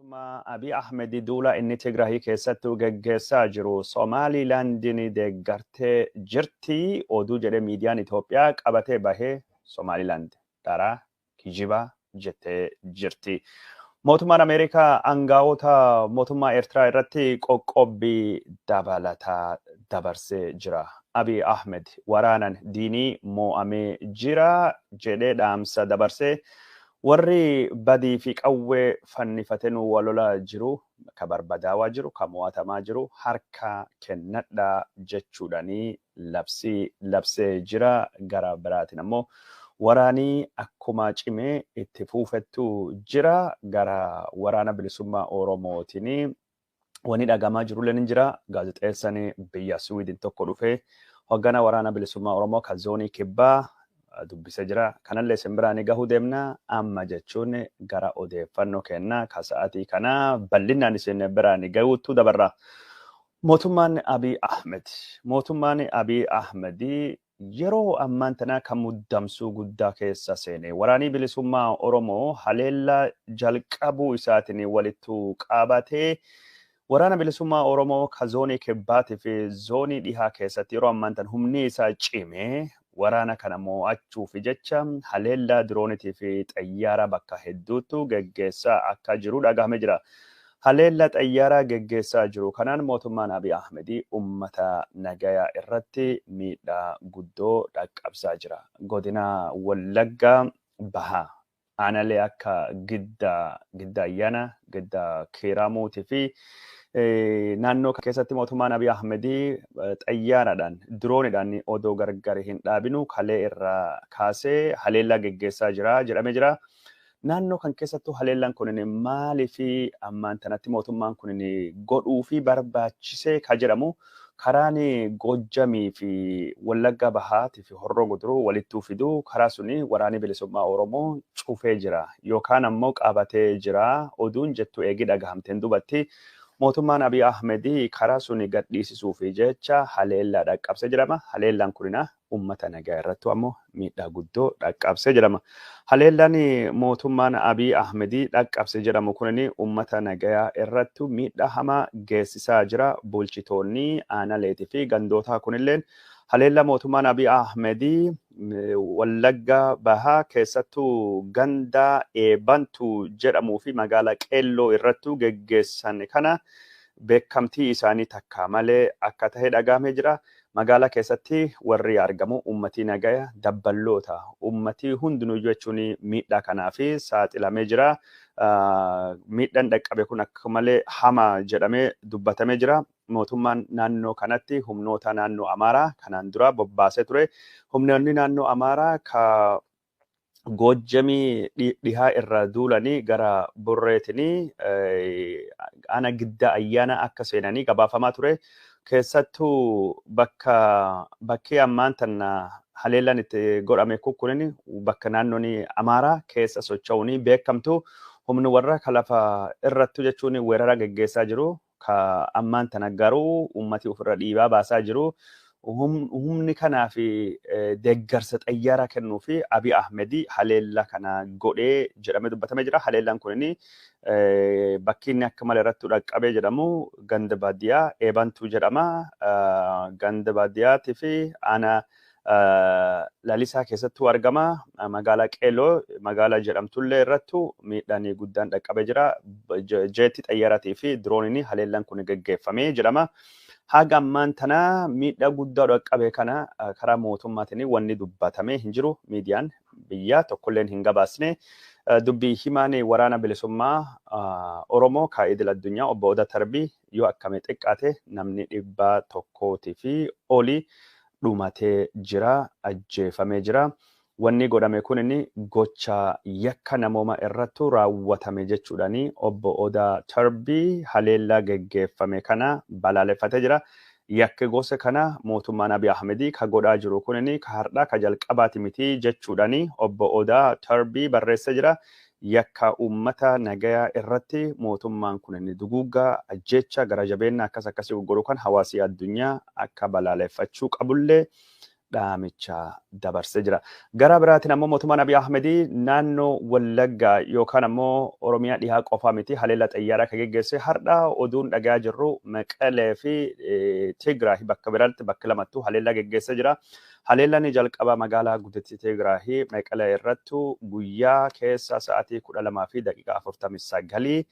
Mootummaa Abiy Ahmed duula inni Tigraahii keessattuu geggeessaa jiru Somaalilaandiin deeggartee jirti oduu jedhee miidiyaan Itoophiyaa qabatee bahee Somaalilaand dharaa kijibaa jettee jirti. Mootummaan Ameerikaa aangawoota mootummaa Eertiraa irratti qoqqobbii dabalataa dabarsee jira. Abiy Ahmed waraanan diinii moo'amee jira jedhee dhaamsa dabarsee warri badii fi qawwee fannifatee nu walolaa jiru, ka barbadaawaa jiru, ka mo'atamaa jiru harka kennadhaa jechuudhaanii labsii labsee jira. Gara biraatiin ammoo waraanii akkuma cimee itti fuufettu jira. Gara waraana bilisummaa Oromootiin wani dhagamaa jirullee ni jira. Gaazexeessaan biyya Siwiidin tokko dhufee hoggana waraana bilisummaa Oromoo ka zoonii kibbaa dubbisee jira. Kanallee isin biraan gahuu deemna. Amma jechuun gara odeeffannoo kennaa ka sa'aatii kana bal'inaan isin biraan gahuutu dabarra. Mootummaan Abiy Ahmed mootummaan Abiy Ahmed yeroo ammaan tana kan muddamsuu guddaa keessa seene waraanii bilisummaa Oromoo haleellaa jalqabuu isaatiin walittu qabatee waraana bilisummaa Oromoo ka zoonii kibbaatii fi zoonii dhihaa keessatti yeroo ammaan tana humni isaa cimee waraana kana mo'achuuf jecha haleellaa diroonitii fi xayyaara bakka hedduutu geggeessaa akka jiru dhagahame jira. Haleellaa xayyaaraa geggeessaa jiru kanaan mootummaan Abiy Ahmed uummata nagayaa irratti miidhaa guddoo dhaqqabsaa jira. Godina Wallaggaa Bahaa aanalee akka Gidda Gidda Ayyaana, Gidda Kiiramuutii fi naannoo keessatti mootummaan Abiy Ahmed xayyaaraadhaan dirooniidhaan odoo gargar hin dhaabinu kalee irraa kaasee haleellaa geggeessaa jira jedhamee jira. Naannoo kan keessattuu haleellaan kun maalii fi ammaan tanatti mootummaan kun godhuu fi barbaachisee ka jedhamu karaan Goojjamii fi Wallagga Bahaatii fi Horroo Guduruu walittuu fiduu karaa suni waraanni bilisummaa Oromoo cufee jira yookaan ammoo qabatee jira oduun jettu eegi dhagahamteen dubatti mootummaan Abiy Ahmed karaa suni gadhiisisuu fi jecha haleellaa dhaqqabsee jedhama. Haleellaan kunina uummata nagaa irratti ammoo miidhaa guddoo dhaqqabsee jedhama. Haleellaan mootummaan Abiy Ahmed dhaqqabsee jedhamu kunin uummata nagaa irratti miidhaa hamaa geessisaa jira. Bulchitoonni aanaleetii fi gandootaa kunilleen haleellaa mootummaan Abiy Ahmed Wallagga Bahaa keessattuu ganda Eebantu jedhamuu fi magaalaa Qeelloo irrattuu geggeessan kana beekamtii isaanii takka malee akka tahe dhagahamee jira. Magaalaa keessatti warri argamu uummatii nagaya dabballoota uummatii hundinuu jechuun miidhaa kanaaf saaxilamee jira. Miidhaan dhaqqabe kun akka malee hamaa jedhamee dubbatamee jira. Mootummaan naannoo kanatti humnoota naannoo Amaaraa kanaan dura bobbaasee ture. Humnoonni naannoo Amaaraa ka Goojjamii dhihaa irra duulanii gara Burreetinii ana Gidda Ayyaana akka seenanii gabaafamaa ture. Keessattuu bakka bakkee ammaan tana haleellaan itti godhame kunin bakka naannoon Amaaraa keessa socho'uun beekamtu humni warra ka lafa irrattu jechuun weerara geggeessaa jiru. Ka ammaan tana garuu uummati ofirra dhiibaa baasaa jiru. Humni kanaa fi deeggarsa xayyaaraa kennuu fi Abiy Ahmed haleellaa kana godhee jedhamee dubbatamee jira. Haleellaan kun bakki inni akka malee irratti dhaqqabee jedhamu ganda baadiyyaa Eebantuu jedhama. Ganda baadiyyaatii fi ana Lalisaa keessattuu argama. Magaalaa Qeelloo magaalaa jedhamtullee irrattu miidhaan guddaan dhaqqabee jira. Jeetii xayyaaraatii fi dirooniin haleellaan kun geggeeffamee jedhama. Haga ammaan tana miidhaa guddaa dhaqqabe kana karaa mootummaatiin wanni dubbatamee hin jiru. Miidiyaan biyyaa tokkolleen hin gabaasne. Dubbii himaan waraana bilisummaa Oromoo ka idil addunyaa obbo Odaa Tarbii yoo akkamii xiqqaate namni 100 fi olii dhumatee jira, ajjeefamee jira. Wanni godhame kun inni gocha yakka namooma irratti raawwatame jechuudhaani obbo Odaa Tarbii haleellaa geggeeffame kana balaaleffatee jira. Yakki gosa kana mootummaan Abiy Ahmed ka godhaa jiru kun inni ka har'aa ka jalqabaati miti jechuudhaani obbo Odaa Tarbii barreessee jira. Yakka uummata nagayaa irratti mootummaan kun inni duguuggaa ajjeecha gara jabeenya akkas akkasii godhu kan hawaasii addunyaa akka balaaleffachuu qabullee Dhaamicha dabarsee jira. Gara biraatiin ammoo mootummaan Abiy Ahmedii naannoo Wallaggaa yookaan ammoo Oromiyaa dhihaa qofaa miti haleellaa xayyaaraa kan geggeesse. Har'a oduun dhagaa jirru Maqalee fi Tigraay bakka biraatti bakka lamattuu haleellaa geggeessee jira. Haleellaan jalqaba magaalaa guddittii Tigraay Maqalee irrattu guyyaa keessa sa'aatii 12:49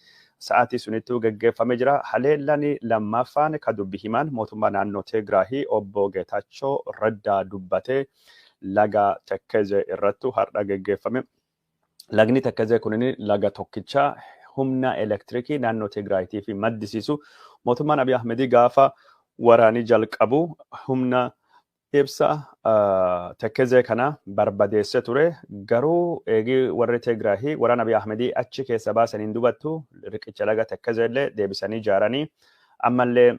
sa'aatii sunittuu geggeeffamee jira. Haleellaan lammaffaan kan dubbi himaan mootummaa naannoo Tigraay obbo Geetaachoo Raddaa dubbatee laga Tekkeze irrattu har'a geggeeffame. Lagni Tekkeze kunin laga tokkicha humna elektirikii naannoo Tigraayitii fi maddisiisu. Mootummaan Abiy Ahmedii gaafa waraanii jalqabu humna ibsa Tekkeze kana barbadeesse ture. Garuu eegii warri Tigraahii waraana Abiy Ahmedii achi keessa baasaniin dubattu riqicha laga Tekkeze illee deebisanii ijaaranii, ammallee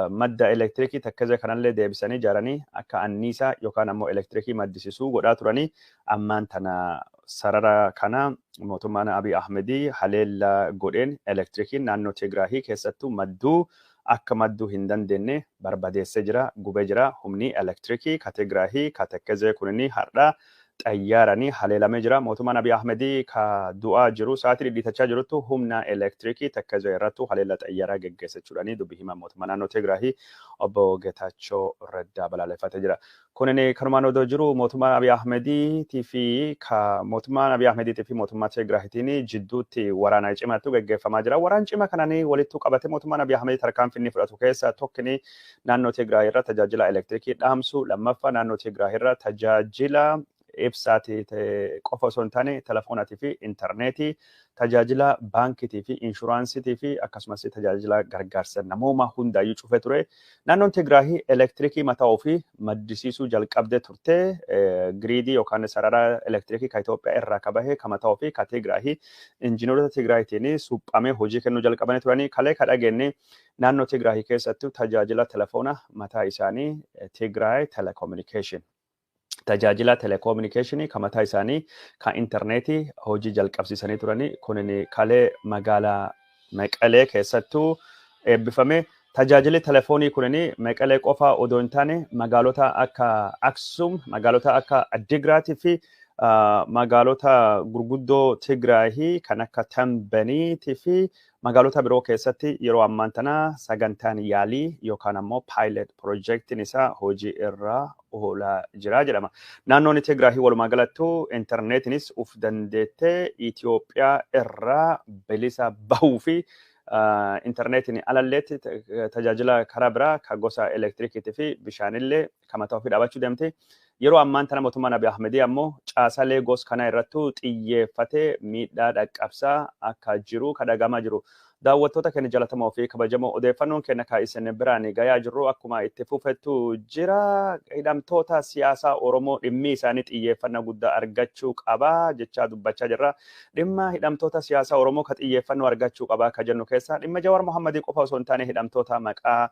madda elektirikii Tekkeze kanallee deebisanii ijaaranii akka anniisaa yookaan ammoo elektirikii maddisiisuu godhaa turanii. Ammaan tana sarara kana mootummaan Abiy Ahmedii haleellaa godheen elektirikiin naannoo Tigraahii keessattuu madduu akka madduu hin dandeenye barbadeessee jira, gubee jira. Humni elektirikii ka Tigraahii ka Tekkezee kunini har'a xayyaaranii haleelamee jira. Mootummaan Abiy Ahmedii ka du'aa jiru sa'aatii dhidhiitachaa jiruttu humna elektirikii Tekkezee irrattu haleella xayyaaraa geggeesse jechuudhani dubbi himaa mootummaa naannoo Tigraahii obbo Geetaachoo Raddaa balaaleffatee jira. Kunin kanumaan odoo jiru mootummaan Abiy Ahmediitii fi ka mootummaan Abiy Ahmediitii fi mootummaa Tigraahitiin jidduutti waraana cimaatu geggeeffamaa jira. Waraan cima kananii walittuu qabate mootummaan Abiy Ahmedii tarkaanfii inni fudhatu keessaa tokkini naannoo Tigraay irra tajaajila elektirikii dhaamsu, lammaffaa naannoo Tigraay irra tajaajila ibsaatii qofa osoo hin taane telefoonaatii fi intarneetii, tajaajila baankiitii fi inshuraansiitii fi akkasumas tajaajila gargaarsa namoomaa hundaayyuu cufee ture. Naannoon Tigraahii elektirikii mataa ofii maddisiisuu jalqabdee turte. Giriidii yookaan sarara elektirikii ka Itoophiyaa irraa ka bahe ka mataa ofii ka Tigraahii injiinoota Tigraahitiin suphamee hojii kennuu jalqabanii turanii. Kalee ka dhageenye naannoo Tigraahii keessattuu tajaajila telefoona mataa isaanii Tigraay Telecommunication, tajaajila telekominikeeshinii kan mataa isaanii kan intarneetii hojii jalqabsiisanii turanii. Kunin kalee magaalaa Maqalee keessattuu eebbifame. Tajaajilli telefoonii kunin Maqalee qofa odoo hin taane magaalota akka Aksum, magaalota akka Addigraatii fi magaalota gurguddoo Tigraahii kan akka Tambaniitii fi magaalota biroo keessatti yeroo ammaan tana sagantaan yaalii yookaan ammoo pilot projektiin isaa hojii irra oolaa jira jedhama. Naannoon Tigraahii walumaa galattuu intarneetinis uf dandeettee Itoophiyaa irraa bilisa bahuu fi intarneetiin alalleetti tajaajila karaa biraa ka gosa elektirikiitii fi bishaanillee kan mataa ofii dhaabachuu deemte. Yeroo ammaan tana mootummaan Abiy Ahmedii ammoo caasaa gosa kana irrattuu xiyyeeffatee miidhaa dhaqqabsaa akka jiru ka dhagamaa jiru. Daawwattoota keenya jalatamoo fi kabajamoo, odeeffannoon keenya ka isin biraan gayaa jirru akkuma itti fufettu jira. Hidhamtoota siyaasaa Oromoo dhimmi isaanii xiyyeeffannaa guddaa argachuu qaba jechaa dubbachaa jirra. Dhimma hidhamtoota siyaasaa Oromoo ka xiyyeeffannoo argachuu qaba ka jennu keessaa dhimma Jawaar Mohammadii qofa osoo hin taane hidhamtoota maqaa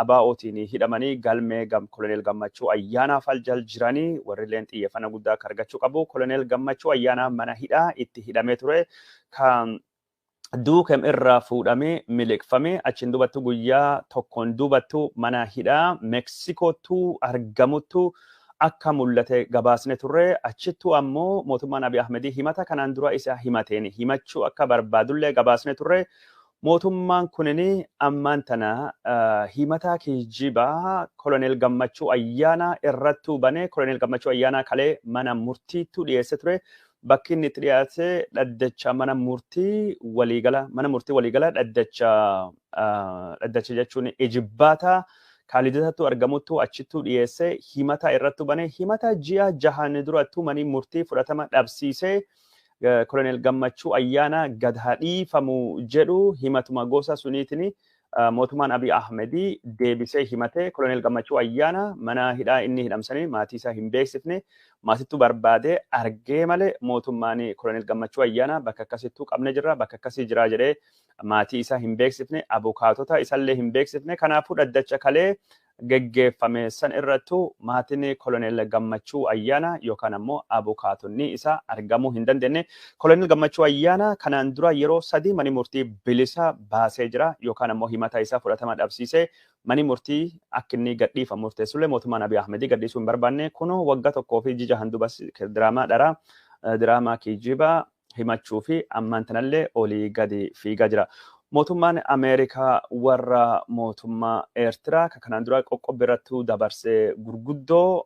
ABO'tiin hidhamanii galmee Koloneel Gammachuu Ayyaanaa faljal jiranii warri illeen xiyyeeffannaa guddaa akka argachuu qabu. Koloneel Gammachuu Ayyaanaa mana hidhaa itti hidhamee ture. Kan Duukem irraa fuudhamee miliqfamee achiin dubattu guyyaa tokkoon dubattu mana hidhaa Meeksikootu argamuttu akka mul'ate gabaasne turre. Achittu ammoo mootummaan Abiy Ahmedii himata kanaan dura isa himateen himachuu akka barbaadullee gabaasne turre. Mootummaan kunini ammaan tana himata kijibaa Koloneel Gammachuu Ayyaanaa irrattuu banee Koloneel Gammachuu Ayyaanaa kalee mana murtiittuu dhiyeesse ture. Bakki inni itti dhiyaate dhaddacha mana murtii waliigala dhaddacha jechuun ijibbaata kaalidatatu argamuttu achittuu dhiyeesse. Himata irrattu bane. Himata ji'a 6n durattuu manii murtii fudhatama dhabsiisee Koloneel Gammachuu Ayyaanaa gad haa dhiifamu jedhu himatuma gosa suniitiin mootummaan Abiy Ahmedii deebisee himate. Koloneel Gammachuu Ayyaanaa mana hidhaa inni hidhamsanii maatii isaa hin beeksifne. Maatittu barbaadee argee malee mootummaan Koloneel Gammachuu Ayyaanaa bakka akkasittuu qabne jirra, bakka akkasii jira jedhee maatii isaa hin beeksifne, abukaatota isallee hin beeksifne. Kanaafuu dhaddacha kalee Geggeeffame san irrattu maatiin Koloneel Gammachuu Ayyaana yookaan ammoo abukaatonni isaa argamuu hin dandeenye. Koloneel Gammachuu Ayyaana kanaan dura yeroo 3 mani murtii bilisa baasee jira yookaan ammoo himata isaa fudhatama dhabsiisee mani murtii akka inni gadhiifamu murteessullee mootummaan Abiy Ahmedii gadhiisuu hin barbaanne. Kunoo waggaa 1 fi jija handubas diraamaa dharaa, diraamaa kijibaa himachuu fi ammaan tanallee olii gadi fiigaa jira. Mootummaan Ameerikaa warra mootummaa Eertiraa kan kanaan dura qoqqobbii irratti dabarsee gurguddoo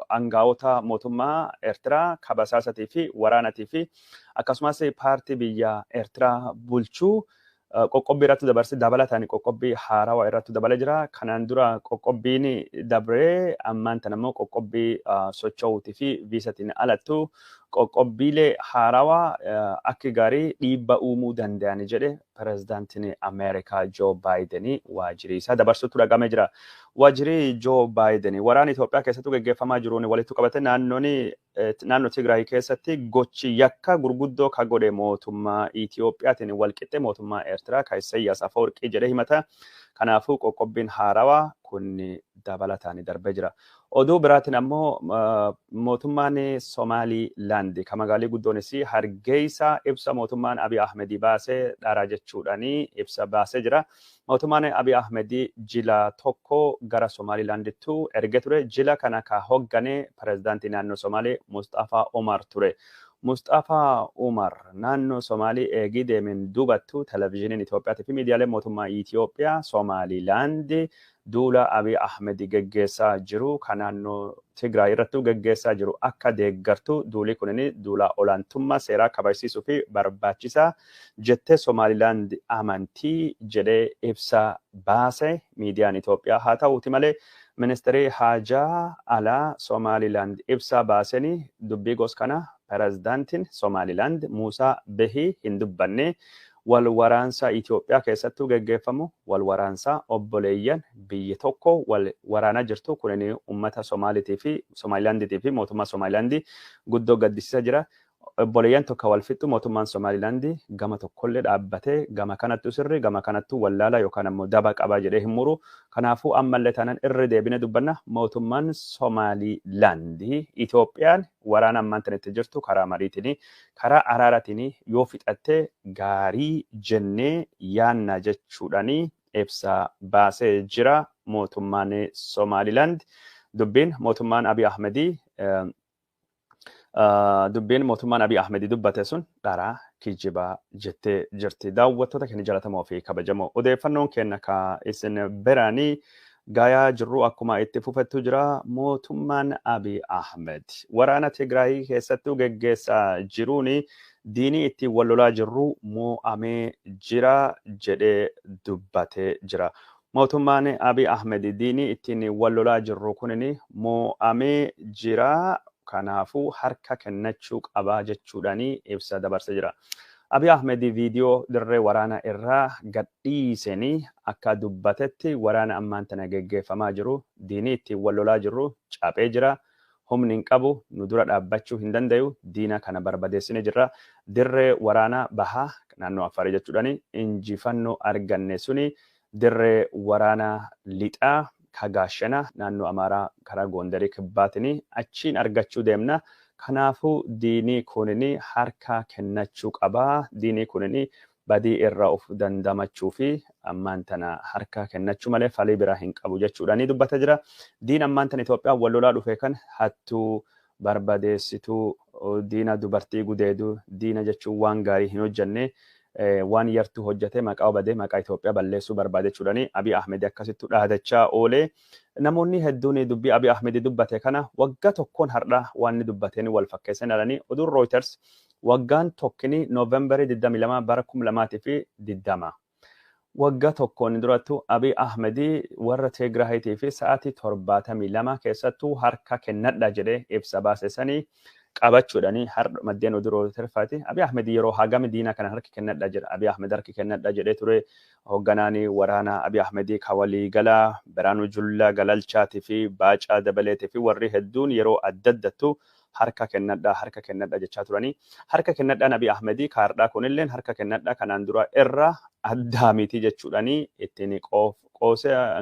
aangaa'ota mootummaa Eertiraa kabasaasatii fi waraanatii fi akkasumas paartii biyya Eertiraa bulchuu qoqqobbii irratti dabarsee dabalataan qoqqobbii haarawaa irratti dabalee jira. Kanaan dura qoqqobbiin dabree ammaan tana immoo qoqqobbii socho'uutii fi viisatiin alattu qoqqobbiilee haarawaa akka gaarii dhiibba uumuu danda'an jedhe pirezidaantiin Ameerikaa Joo Baayidenii waajjirii isaa dabarsuutu dhagamee jira. Waajjirii Joo Baayidenii waraana Itoophiyaa keessatti gaggeeffamaa jiruun walitti qabate naannoo Tigraay keessatti gochi yakka gurguddoo ka godhe mootummaa Itoophiyaatiin walqixxe mootummaa Eertiraa ka Isaayyaas Afawarqii jedhee himata. Kanaafuu qoqqobbiin haarawaa kun dabalataan darbee jira. Oduu biraatiin ammoo mootummaan Somaalilaand kan magaalii guddoonis Hargeysa ibsa mootummaan Abiy Ahmedii baasee dharaa jechuudhaan ibsa baasee jira. Mootummaan Abiy Ahmedii jila tokko gara Somaalilaandittu erge ture. Jila kana ka hoggane pirezidaantii naannoo Somaalee Mustafaa Omar ture. Mustafaa Umar naannoo Somaalii eegii deemeen duubattu televizyiiniin Itoophiyaatii fi miidiyaaleen mootummaa Itoophiyaa Somaalilaand duula Abiy Ahmed geggeessaa jiru kan naannoo Tigraay irratti geggeessaa jiru akka deeggartu, duulii kunin duula olaantummaa seeraa kabajsiisuu fi barbaachisaa jettee Somaalilaand amantii jedhee ibsa baase miidiyaan Itoophiyaa. Haa ta'uuti malee ministeerri haajaa alaa Somaalilaand ibsa baasanii dubbii gos kana pirezidaantiin Somaalilaand Muusaa Behii hin dubbanne, wal waraansa Itoophiyaa keessattuu geggeeffamu, wal waraansa obboleeyyan biyyi tokko wal waraanaa jirtu kunin uummata Somaaliitii fi Somaalilaandiitii fi mootummaa Somaalilaandii guddoo gaddisiisa jira. Obboleeyyan tokko wal fixxu mootummaan Somaalilaandii gama tokkollee dhaabbatee gama kanattu sirri gama kanattu wallaala yookaan ammoo daba qaba jedhee hin muru. Kanaafuu ammallee taanaan irra deebine dubbanna, mootummaan Somaalilaandii Itoophiyaan waraana ammaan tana itti jirtu karaa mariitiin, karaa araaraatiin yoo fixatte gaarii jennee yaanna jechuudhaanii ibsa baasee jira mootummaan Somaalilaand. Dubbiin mootummaan Abiy Ahmedii dubbate sun dharaa kijibaa jettee jirti. Daawwattoota keenya jaallatamoo fi kabajamoo, odeeffannoon keenya ka isin biraanii gayaa jirru akkuma itti fufettu jira. Mootummaan Abiy Ahmed waraana Tigraay keessattuu geggeessaa jiruun diinii ittiin wal lolaa jirru moo'amee jira jedhee dubbatee jira. Mootummaan Abiy Ahmed diinii ittiin wal lolaa jirru kunin moo'amee jira. Kanaafuu harka kennachuu qabaa jechuudhaanii ibsa dabarsee jira. Abiy Ahmed viidiyoo dirree waraanaa irraa gadhiisanii akka dubbatetti waraana ammaan tana geggeeffamaa jiru diinii ittiin wal lolaa jirru caphee jira. Humni hin qabu, nu dura dhaabbachuu hin danda'u, diina kana barbadeessine jirra. Dirree waraanaa bahaa naannoo Affarii jechuudhaani injifannoo arganne suni dirree waraanaa lixaa kagaashana naannoo Amaaraa karaa Goondarii kibbaatiin achiin argachuu deemna. Kanaafuu diinii kunini harka kennachuu qabaa. Diinii kunini badii irraa of dandamachuu fi ammaan tana harka kennachuu malee falii biraa hin qabu jechuudhaani dubbata jira. Diin ammaan tana Itoophiyaa wal lolaa dhufe kan hattuu, barbadeessituu, diina dubartii gudeedu, diina jechuun waan gaarii hin hojjenne, waan yartuu hojjete maqaa badee maqaa Itoophiyaa balleessuu barbaade jechuudhaani Abiy Ahmed akkasittu dhaadachaa oolee. Namoonni hedduun dubbii Abiy Ahmed dubbate kana waggaa tokkoon har'a waan inni dubbateen wal fakkeessan ilaalanii oduun Reuters waggaan tokkini Noovembarii 22 bara 2020. Waggaa tokkoon durattu Abiy Ahmed warra Tigraayitii fi sa'aatii 72 keessattuu harka kennadha jedhee ibsa baase sanii qabachuudhaani har'a maddeen oduu Reuters faati. Abiy Ahmed yeroo hagami diina kana harka kennadha jedha. Abiy Ahmed harka kennadha jedhee ture. Hoogganaan waraanaa Abiy Ahmed ka waliigalaa Biraanuu Jullaa Galalchaatii fi Baacaa Dabaleetii fi warri hedduun yeroo adda addattu harka kennadha, harka kennadha jechaa turanii. Harka kennadhaan Abiy Ahmed kaardhaa kunilleen harka kennadha kanaan dura irra addaa miti jechuudhaani ittiin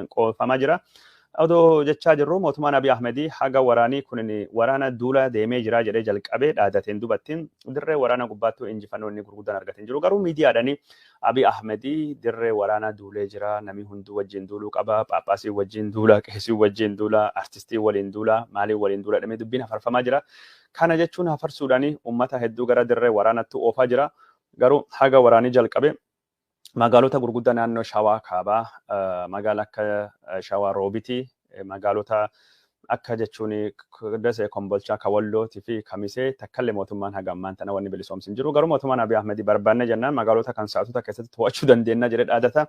qoofamaa jira. Odoo jechaa jirru mootummaan Abiy Ahmedii haga waraanii kun waraana duula deemee jira jedhee jalqabee dhaadateen dubattiin dirree waraana gubbaattuu injifannoo inni gurguddaan argateen jiru. Garuu miidiyaadhaan Abiy Ahmedii dirree waraanaa duulee jira, namni hunduu wajjin duuluu qaba, phaaphaasii wajjin duula, qeesii wajjin duula, artistii waliin duula, maalii waliin duula jedhamee dubbiin hafarfamaa jira. Kana jechuun hafarsuudhaan uummata hedduu gara dirree waraanaatti oofaa jira. Garuu haga waraanii jalqabe magaalota gurguddaa naannoo Shawaa Kaabaa, magaala akka Shawaa Roobitii, magaalota akka jechuun Dasee, Kombolchaa, Kawallootii fi Kamisee takkallee mootummaan haga ammaan tana wanni bilisoomsin jiru. Garuu mootummaan Abiy Ahmedii barbaanne jennaan magaalota kan sa'aatota keessatti to'achuu dandeenya jedhee dhaadata.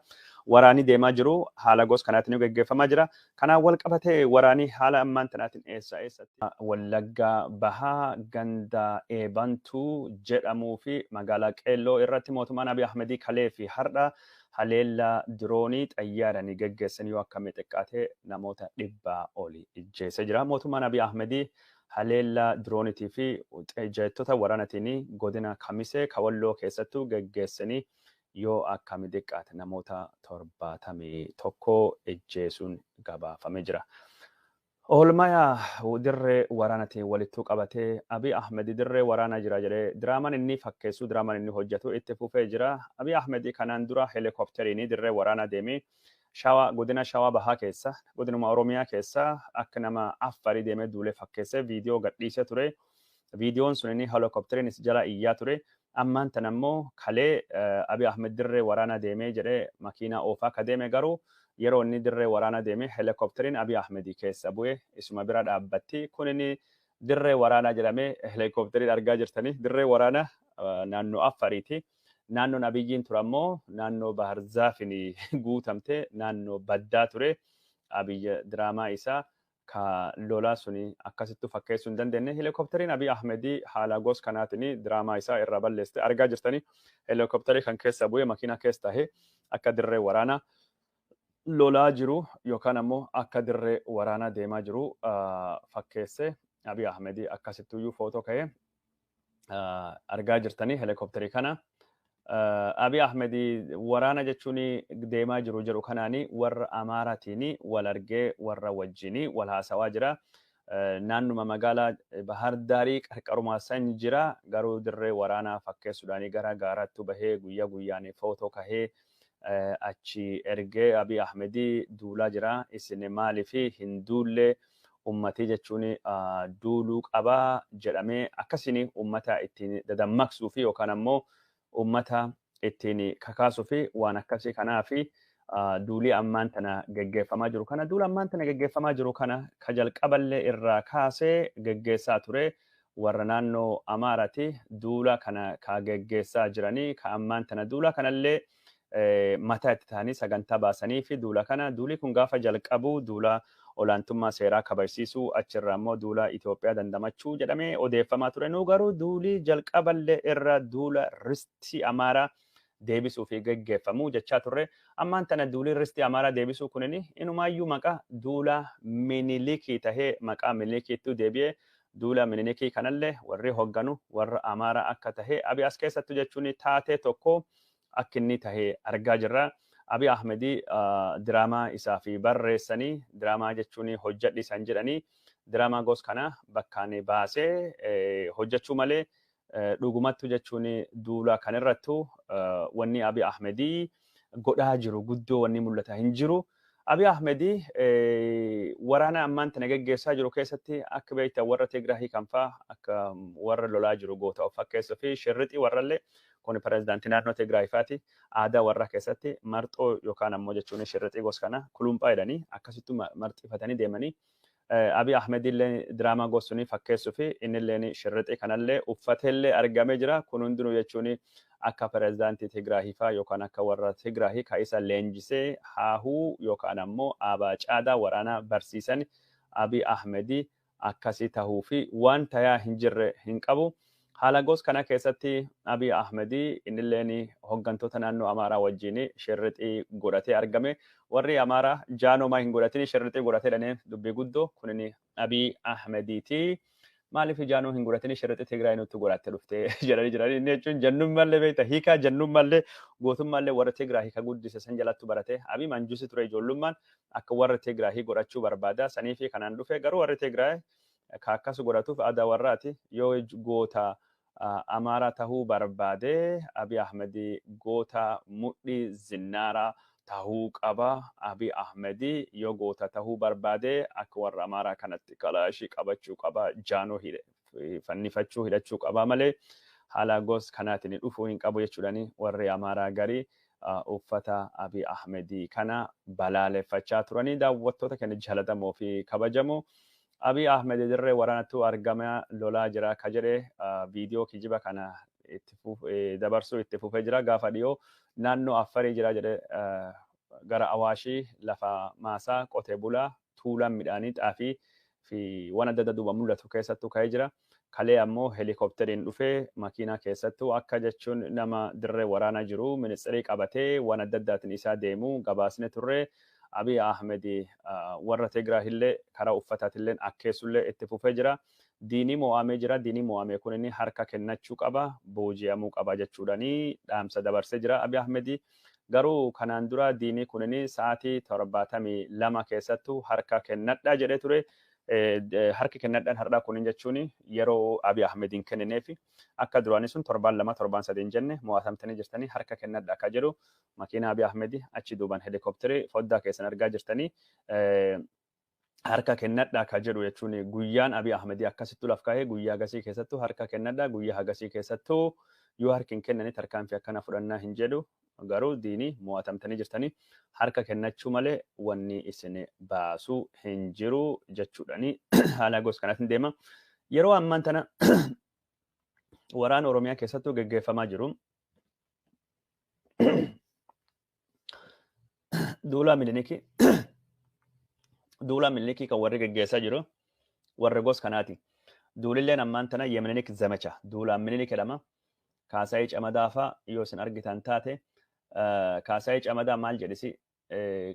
Waraanni deemaa jiru haala gosa kanaatiin geggeeffamaa jira. Kanaan wal qabatee waraanni haala ammaan tanaatiin eessa eessatti? Wallaggaa Bahaa ganda Eebantuu jedhamuu fi magaalaa Qeelloo irratti mootummaan Abiy Ahmedii kalee fi har'a haleellaa diroonii xayyaaraan geggeessan yoo akkamii xiqqaate namoota 100 oli ijjeessee jira. Mootummaan Abiy Ahmedii haleellaa diroonitii fi jeettota waraanatiin godina Kamisee Kawalloo keessattuu geggeessanii yoo akkamii xiqqaate namoota 71 ijjeessuun gabaafamee jira. Oolmaa dirree waraanaatiin walittuu qabatee Abiy Ahmed dirree waraanaa jira jedhee diraamaan inni fakkeessu, diraamaan inni hojjetu itti fufee jira. Abiy Ahmed kanaan dura helikopteriin dirree waraanaa deemee Shawaa, godina Shawaa Bahaa keessa, godinuma Oromiyaa keessa akka nama Affarii deemee duulee fakkeessee viidiyoo gadhiisee ture. Viidiyoon sun inni helikopteriin jala iyyaa ture. Ammaan tan ammoo kalee Abiy Ahmed dirree waraanaa deemee jedhee makiinaa oofaa ka deeme, garuu yeroo inni dirree waraanaa deeme helikopteriin Abiy Ahmedii keessa bu'e isuma bira dhaabbatti. Kun inni dirree waraanaa jedhamee helikopteriin argaa jirtanii dirree waraanaa naannoo Affariiti. Naannoon Abiyyiin ture ammoo naannoo Baharzaafin guutamte, naannoo baddaa ture. Abiyyi diraamaa isaa ka lolaa suni akkasittuu fakkeessuu hin dandeenye. Helikopteriin Abiy Ahmedii haala gos kanaatiin diraamaa isaa irraa balleessite argaa jirtanii. Helikopterii kan keessa bu'e makiinaa keessa tahee akka dirree waraanaa lolaa jiru yookaan ammoo akka dirree waraanaa deemaa jiru fakkeesse. Abiy Ahmedii akkasittuyyuu footoo ka'ee argaa jirtanii helikopterii kana. Abiy Ahmedii waraana jechuun deemaa jiru jedhu kanaani warra Amaaraatiin wal argee warra wajjin wal haasawaa jira. Naannuma magaalaa Bahar Daarii qarqarumaa san jira. Garuu dirree waraanaa fakkeessuudhaan gara gaaraatti bahee guyyaa guyyaan footoo kahee achi ergee Abiy Ahmedii duulaa jira. Isin maaliif hin duulle, ummatii jechuun duuluu qabaa jedhamee akkasiin ummata ittiin dadammaqsuu fi yookaan ammoo ummata ittiin kakaasuu fi waan akkasii kanaa fi duulii ammaan tana geggeeffamaa jiru kana, duula ammaan tana geggeeffamaa jiru kana ka jalqaballee irraa kaasee geggeessaa ture warra naannoo Amaaraati. Duula kana ka geggeessaa jiranii, ka ammaan tana duula kanallee mataa itti ta'anii sagantaa baasanii fi duula kana, duulii kun gaafa jalqabu duula olaantummaa seeraa kabajsiisuu, achirraa immoo duula Itoophiyaa dandamachuu jedhamee odeeffamaa ture. Nu garuu duulii jalqaballee irra duula ristii Amaaraa deebisuu fi geggeeffamuu jechaa turre. Ammaan tana duulii ristii Amaaraa deebisuu kunin inumaayyuu maqaa duula Minilikii tahee maqaa Minilikiittuu deebi'ee, duula Minilikii kanallee warri hogganu warra Amaaraa akka tahee Abiy as keessattu jechuun taatee tokko akka inni tahee argaa jirra. Abiy Ahmedii diraamaa isaa fi barreessanii, diraamaa jechuun hojjedhi isaan jedhanii diraamaa gos kana bakkaan baasee hojjechuu malee dhugumattu jechuun duula kanirrattu wanni Abiy Ahmedii godhaa jiru guddoo wanni mul'ata hin jiru. Abiy Ahmedii waraana ammaan tana geggeessaa jiru keessatti akka beektan warra Tigraahii kan fa'aa akka warra lolaa jiru goota of fakkeessuu fi shirrixii warrallee, kun pirezidaantii naannoo Tigraay fa'aati, aadaa warra keessatti marxoo yookaan ammoo jechuun shirrixii gos kana kulumphaa jedhanii akkasittu marxifatanii deemanii, Abiy Ahmed illee diraamaa gosunii fakkeessuu fi innillee shirrixii kanallee uffateellee argamee jira. Kun hundinuu jechuun akka pirezidaantii Tigraahii fa'aa yookaan akka warra Tigraahii ka isa leenjisee haahuu yookaan ammoo aabaa caadaa waraanaa barsiisan Abiy Ahmed akkasii tahuu fi waan tayaa hin jirre hin qabu. Haala gos kana keessatti Abiy Ahmed innilleen hooggantoota naannoo Amaaraa wajjin shirrixii godhatee argame. Warri Amaaraa jaanoomaa hin godhatin shirrixii godhatee dhanee dubbii guddoo kunin Abiy Ahmediiti. Maaliif ijaanuu hin godhatini shirrixi Tigraay nutti godhatte dhuftee jedhanii jiranii. Inni jechuun jannummallee beekta hiikaa jannummallee gootummaallee warra Tigraay hiika guddise san jalatti barate. Abiy manjuusi ture ijoollummaan akka warra Tigraay godhachuu barbaada. Sanii fi kanaan dhufe garuu warri Tigraay ka akkas godhatuuf aadaa warraati. Yoo goota Amaaraa tahuu barbaade Abiy Ahmed goota mudhii zinnaaraa tahuu qaba. Abiy Ahmed yoo goota tahuu barbaade akka warra Amaaraa kanatti kalaashii qabachuu qaba. Jaanoo fannifachuu hidhachuu qaba malee haala gos kanaatiin dhufuu hin qabu jechuudhani warri Amaaraa garii uffata Abiy Ahmed kana balaaleffachaa turanii daawwattoota keenya jaalatamoo fi kabajamoo. Abiy Ahmed dirree waraanatu argama lolaa jira ka jedhe viidiyoo kijiba kana itti dabarsuu itti fufee jira. Gaafa dhiyoo naannoo Affarii jira jedhe gara Awaashii lafa maasaa qotee bulaa tuulaan midhaanii xaafii fi waan adda addaa duuba mul'atu keessattuu ka'ee jira. Kalee ammoo helikopteriin dhufee makiinaa keessattuu akka jechuun nama dirree waraanaa jiru ministirii qabatee waan adda addaatiin isaa deemu gabaasne turre. Abiy Ahmed warra Tigraay illee karaa uffataatillee akkeessullee itti fufee jira. Diinii mo'amee jira. Diinii mo'amee kun inni harka kennachuu qaba, booji'amuu qaba jechuudhani dhaamsa dabarsee jira Abiy Ahmed. Garuu kanaan dura diinii kun inni sa'aatii 72 keessattuu harka kennadhaa jedhee ture. Harki kennadhaan har'aa kun jechuun yeroo Abiy Ahmed hin kennineef akka duraanii sun torbaan 2 torbaan 3 jenne mo'atamtanii jirtanii harka kennadhaa akka jedhu makiinaa Abiy Ahmed achi duuban helikopterii foddaa keessan argaa jirtanii harka kennadhaa akka jedhu jechuun guyyaan Abiy Ahmed akkasittuu laf kaa'ee guyyaa gasii keessattuu harka kennadhaa guyyaa hagasii keessattuu yoo harki hin kennanii tarkaanfii akkana fudhannaa hin jedhu. Garuu diinii mo'atamtanii jirtanii harka kennachuu malee wanni isin baasuu hin jiru jechuudhani haala gos kanaatiin deema. Yeroo ammaan tana waraana Oromiyaa keessattuu geggeeffamaa jiru. Duula Minilikii kan warri geggeessaa jiru warri gos kanaati. Duulilleen ammaan tana Yeminilik Zemecha duula Minilik jedhama. Kaasaayii Camadaa fa'a yoo isin argitan taate Kaasaayii Camadaa maal jedhisi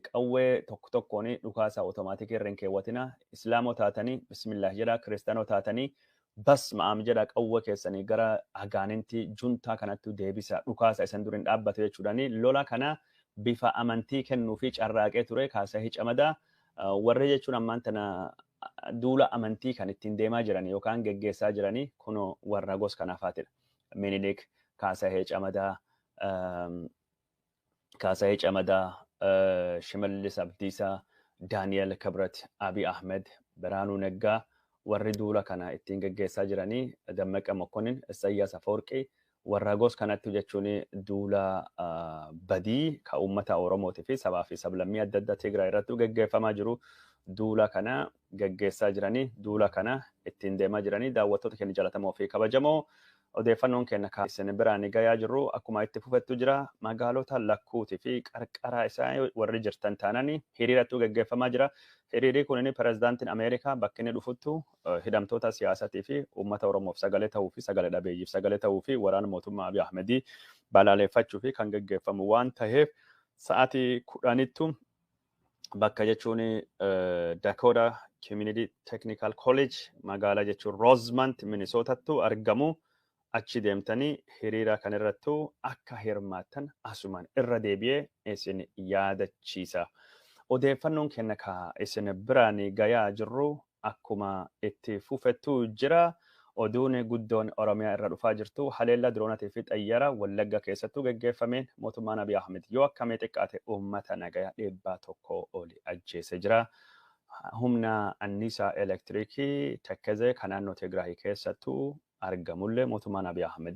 qawwee tokko tokkoon dhukaasa otomaatikii irra hin keewwatina. Islaamoo taatanii bismillah jedha, kiristaanoo taatanii bas ma'aam jedha qawwee keessanii gara agaanintii juntaa kanatti deebisa dhukaasa isan dur hin dhaabbatu jechuudhani lola kana bifa amantii kennuu fi carraaqee ture Kaasaayii Camadaa. Warri jechuun ammaan tana duula amantii kan ittiin deemaa jiran yookaan geggeessaa jiranii kunoo warra gos kanaafaatidha. Minilik, Kaasaayii Camadaa, Shimallis Abdiisaa, Daani'el Kibret, Abiy Ahmed, Biraanuu Naggaa warri duula kana ittiin geggeessaa jiranii Dammaqa Mokonnin, Isayyaas Afawarqii warra gos kanatti jechuun duula badii ka uummata Oromootii fi sabaa fi sablammii adda addaa Tigraay irratti geggeeffamaa jiru. Duula kana geggeessaa jiranii, duula kana ittiin deemaa jiranii daawwattoota keenya jaalatamoo fi kabajamoo odeeffannoon keenya kan isin biraan gayaa jirru akkuma itti fufettu jira. Magaalota lakkuutii fi qarqara isaa warri jirtan taananii hiriirattu geggeeffamaa jira. Hiriirri kun inni pirezidaantiin Ameerikaa bakki inni dhufuttu hidhamtoota siyaasatii fi uummata Oromoof sagalee ta'uu fi sagalee dhabeeyyiif sagalee ta'uu fi waraana mootummaa Abiy Ahmedii balaaleffachuu fi kan geggeeffamu waan ta'eef sa'aatii 10tti bakka jechuun Dakota Community Technical College magaalaa jechuun Rosemont Minnesotattu argamu. Achi deemtanii hiriira kanarrattu akka hirmaattan asumaan irra deebi'ee isin yaadachiisa. Odeeffannoon keenya ka isin biraan gayaa jirru akkuma itti fufettu jira. Oduun guddoon Oromiyaa irra dhufaa jirtu haleellaa diroonaatii fi xayyaara Wallagga keessattuu geggeeffameen mootummaan Abiy Ahmed yoo akkamii xiqqaate uummata nagayaa 100 oli ajjeese jira. Humna anniisaa elektiriikii Tekkeze kan naannoo Tigraay keessattuu argamullee mootummaan Abiy Ahmed